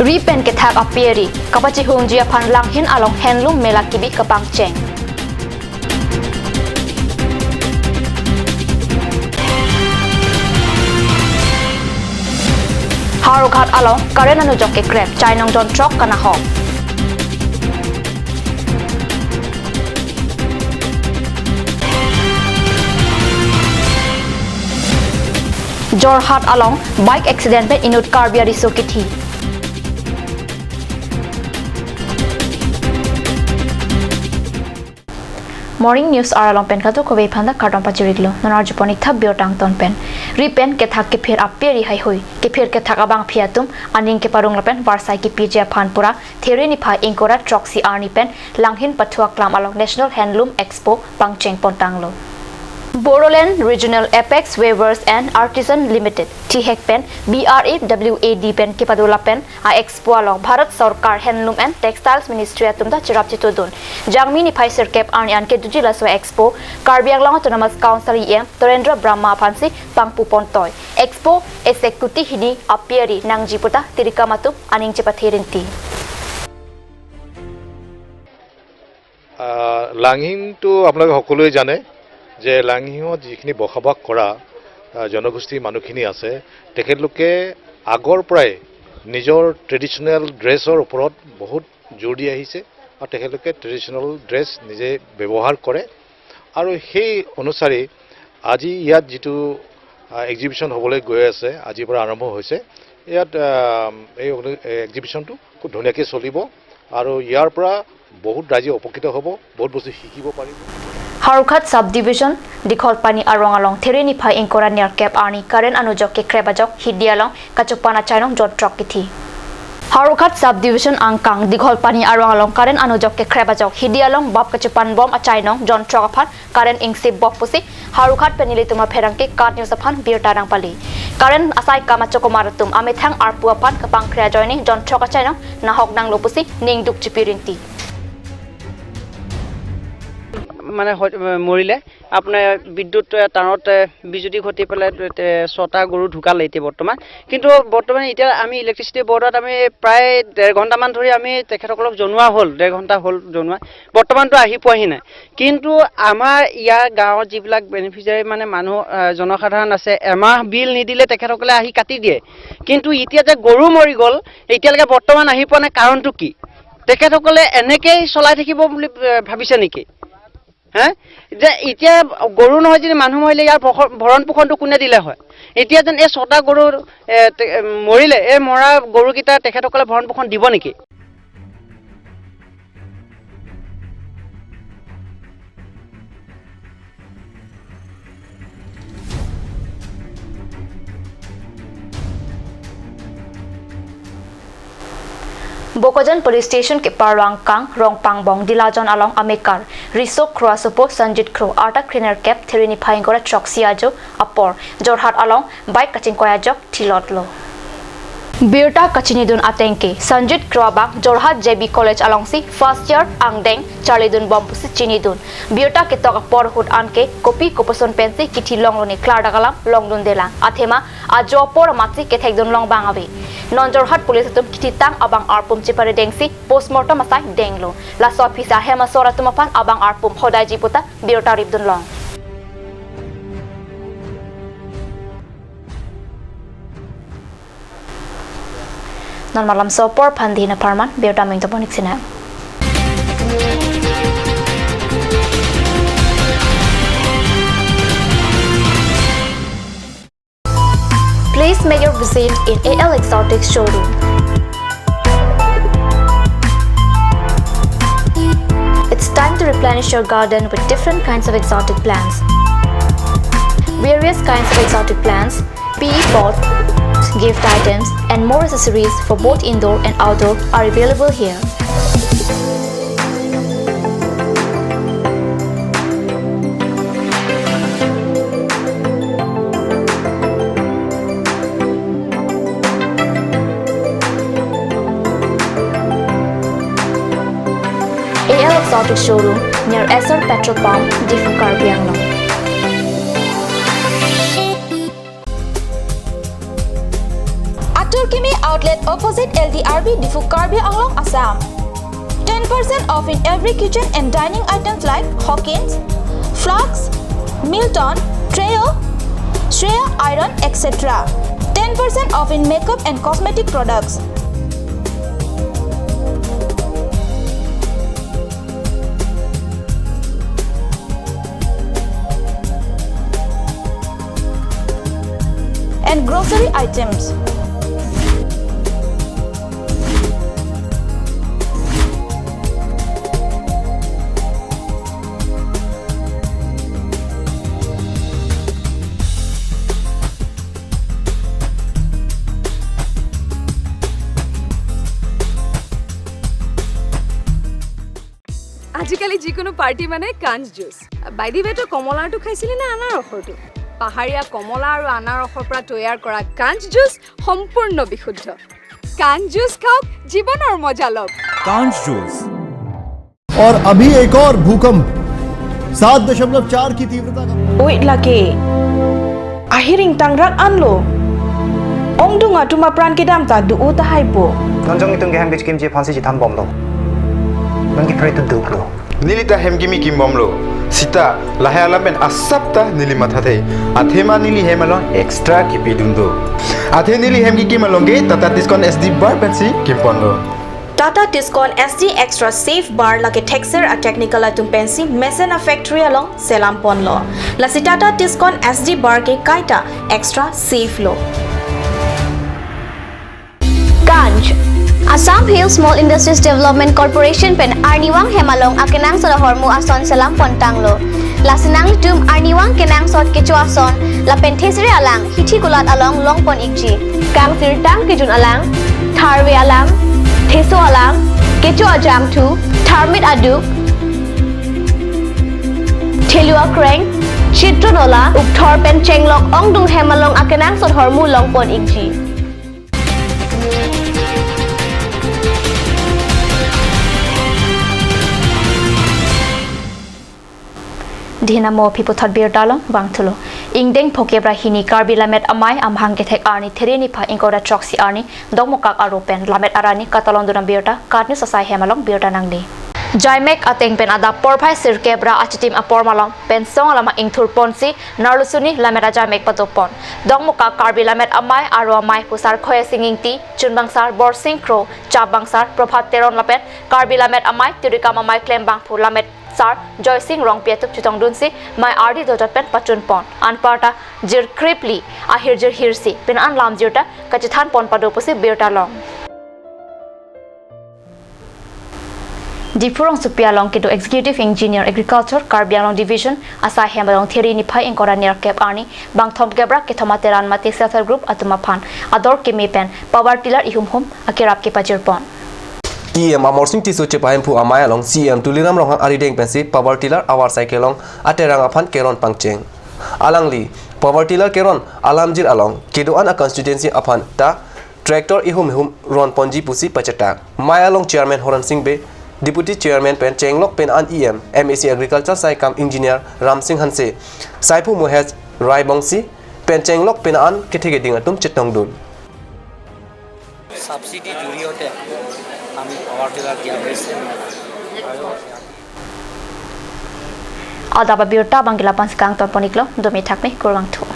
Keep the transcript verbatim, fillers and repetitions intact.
Ri pen kethak api ari kapachihungji aphan Langhin along handloom mela kebi kapangcheng. Howraghat along current anujok kekrep, chainong jon throk kanahok. Jorhat along bike accident pen inut Karbi ariso kithi. Morning News Hour along pen kadokave aphan ta kardom pajir-iklo. Non arjupon-ik tha birta angton pen. Ri pen kethak kephir api ari haihui, kephir kethak abangpi atum aning keparong lapen varsai kepiji aphan pura There niphai ingkoi ra throksi arni pen Langhin Pathu Aklam along National Handloom Expo pangcheng pontanglo. Bodoland Regional Apex Weavers and Artisan Limited, thihek pen B R A W A D pen kepado lapen a-expo along Bharat Sorkar Handloom and Textiles Ministry atum ta cherap chetudun. Jangmi niphai sirkep arni an kedoji laso expo Karbi Anglong Autonomous Council E M Torendra Brahma aphansi pangpu pontoi. Expo esek kuti hini api ari nangji puta tirikam atum aning chepathe rinti. আহ, লাংহিংটো আপোনালোকে সকলোৱে জানে যে লাংহিঙত যিখিনি বসবাস কৰা, আহ, জনগোষ্ঠীৰ মানুহখিনি আছে, তেখেতলোকে আগৰ পৰাই নিজৰ ট্ৰেডিশ্যনেল ড্ৰেছৰ ওপৰত বহুত জোৰ দি আহিছে আৰু তেখেতলোকে ট্ৰেডিশ্যনেল ড্ৰেছ নিজে ব্যৱহাৰ কৰে। আৰু সেই অনুসাৰে আজি ইয়াত যিটো, আহ, এক্সিবিশ্যন হ'বলৈ গৈ আছে, আজিৰ পৰা আৰম্ভ হৈছে, ইয়াত, আহ, এই অনু-, এই এক্সিবিশ্যনটো খুব ধুনীয়াকৈ চলিব আৰু ইয়াৰ পৰা বহুত ৰাইজে উপকৃত হ'ব, বহুত বস্তু শিকিব পাৰিব। Howraghat Sub Division Dikholpani arong along There niphai ingkoi ra nerkep arni current anujok kekrep ajok Hidi along kachopan achainong jon throk kithi. Howraghat Sub Division angkang Dikholpani arong along current anujok kekrep ajok Hidi along bap kachopan bom achainong jon throk aphan current ingsip bom pusi Howraghat pen nelitum apherangke KAT News aphan birta nangpali. Current asai kam achokomar atum amethang arpu aphan kapangkre ajoine jon throk achainong nahok nanglo pusi ningduk chipi rinti. মানে হয়, মৰিলে আপোনাৰ বিদ্যুৎ, এ, তাঁৰত, এ, বিজুতি ঘটি পেলাই, এ, ছটা গৰু ঢুকালে এতিয়া বৰ্তমান। কিন্তু বৰ্তমান এতিয়া আমি ইলেক্ট্ৰিচিটি বৰ্ডত আমি প্ৰায় ডেৰ ঘণ্টামান ধৰি আমি তেখেতসকলক জনোৱা হ'ল, ডেৰ ঘণ্টা হ'ল জনোৱা। বৰ্তমানতো আহি পোৱাহি নাই। কিন্তু আমাৰ ইয়াৰ গাঁৱৰ যিবিলাক বেনিফিচিয়াৰী মানে মানুহ, আহ, জনসাধাৰণ আছে, এমাহ বিল নিদিলে তেখেতসকলে আহি কাটি দিয়ে। কিন্তু এতিয়া যে গৰু মৰি গ'ল, এতিয়ালৈকে বৰ্তমান আহি পোৱা নাই, কাৰণটো কি? তেখেতসকলে এনেকেই চলাই থাকিব বুলি, আহ, ভাবিছে নেকি? হে? যে এতিয়া গৰু নহয় যদি মানুহ মৰিলে ইয়াৰ ভখ-, ভৰণ পোষণটো কোনে দিলে হয়? এতিয়া যেন এই ছটা গৰু, এ, তে-, এ, মৰিলে, এই মৰা গৰুকেইটা তেখেতসকলে ভৰণ পোষণ দিব নেকি? Bokajan Police Station keparlo angkang Rongpangbong Dilajon along amekar riso Kro asopo Sanjit Kro arta krenerkep There niphai ingkoi ra throksi ajo apor Jorhat along bike kachingkoi ajok thilotlo. Birta kachinidun atengke Sanjit Kro abang Jorhat J B College alongsi first year angdeng charlidun bom pusi chinidun. Birta ketok apor ahut anke kopi koposon pensi kithi longlo ne klardak alam longdundelang. Athema ajo apor amatsi kethekdun long bang ave. Non Jorhat Police atum kithitang abang arpum cheparedengsi postmortem asai denglo. Laso aphi si ahem asor atum aphan abang arpum hodaiji puta birta ripdun long. Non malam so apor aphan dina parman, birta ming topon ik sinang. Please make your visit in A L Exotic showroom. It's time to replenish your garden with different kinds of exotic plants. Various kinds of exotic plants, P E pots, gift items, and more accessories for both indoor and outdoor are available here. A L Exotic Showroom near Essar Petrol Pump, Diphu, Karbi Anglong. Atur kimi Outlet opposite L D R B Diphu, Karbi Anglong, Assam. Ten percent off in every kitchen and dining items like Hawkins, flasks, Milton, Trio, Shreya iron, et cetera. Ten percent off in makeup and cosmetic products. And grocery items. আজিকালি যিকোনো পাৰ্টি মানে কাঞ্চ juice. By the way, তই কমলাৰটো খাইছিলি নে আনাৰসৰটো? পাহাৰীয়া কমলা আৰু আনাৰসৰ পৰা তৈয়াৰ কৰা কাঞ্চ জুচ সম্পূৰ্ণ বিশুদ্ধ। কাঞ্চ জুচ খাওক, জীৱনৰ মজা লওক। Kanch Juice। और अभी एक और भूकंप सात दशमलव चार की तीव्रता का। Oi lake. Ahiring tangrak anlo. Ongdung atum apran kedam ta do-o tahai po. Non jong itum kehem kechekimji aphansi chethan bomlo. Non keprek ta duklo. Neli ta hem kimi kim bomlo. Sita, lahai alam pen asap ta neli mathathe. Athema neli hem along extra kipidun do. Athe neli hem kekim along ke Tata Tiscon S D Bar pensi kimponlo. Tata Tiscon S D Extra Safe Bar lake thekser a-technical atum pensi mesen a-factory along selam ponlo. Lasi Tata Tiscon S D Bar ke kaita extra safe lo. Kanch. Assam Hill Small Industries Development Corporation pen arnivang hem along akenangsot ahormu ason selam pontanglo. Lasi nanglitum arnivang kenangsot kecho ason lapen thesere alang hithi kulat along longpon ikji. Kangsirtang kejun alang, tharve alang, theso alang, kecho ajangthu, tharmit aduk, thelu akreng, chitron ola, ukthor pen chenglok ongdung hem along akenangsot ahormu longpon ikji. Dhinamo aphi puthot birta along vangthulo. Ingdeng Phokep ra hini Karbi Lammet Amei amahang kethek arni There niphai ingkoi ra throksi arni Dongmukak aro pen Lammet Arani katalon dun abirta KAT News asai hem along birta nangne. Jaimek ateng pen adap porphai sirkep ra achitim apor malom pen song alam ingthur ponsi Narlusuni Lammet Ajaimek pado pon. Dongmukak Karbi Lammet Amei aro amei pusar Khoyesing Ingti, chunbangsar Borsing Kro, chapbangsar Prabhat Teron lapen Karbi Lammet Amei, Tirikam Amei klembangphu Lammet sar Joysing Rongpi atum chetongdunsi mei ardi dojot pen pachun pon. Anparta jirkripli ahirjir hirsi pini an lamjirta kachethan pon pado pusi birta long. Diphu rongsopi along kedo Executive Engineer Agriculture Karbi Anglong Division asai hem along There niphai ingkoi ra nerkep arni bangthomkep ra kethom ateran mate self help group atum aphan ador keme pen power tiller ihum hum akerap kepajir pon. E M Amarsing Tisso chepahemphu amei along C E M Tuliram Ronghang arideng pensi power tiller avarsai kelong aterang aphan keron pangcheng. Alangli power tiller keron alamjir along kedo-an a-constituency aphan ta tractor ihum ihum ron ponji pusi pachetak. Mei along Chairman Horen Sing Bey, Deputy Chairman pen chenglok pini an E M, M A C Agriculture sai kam Engineer Ramsing Hanse, saiphu Mohesh Rai Bongsi pen chenglok pini an kethe keding atum chetongdun. ছাবচিডিৰ জৰিয়তে আমি power tiller দিয়া হৈছে। Adap abirta abang ke la-an si kangton pon iklo, dome thakme, kurvangthu.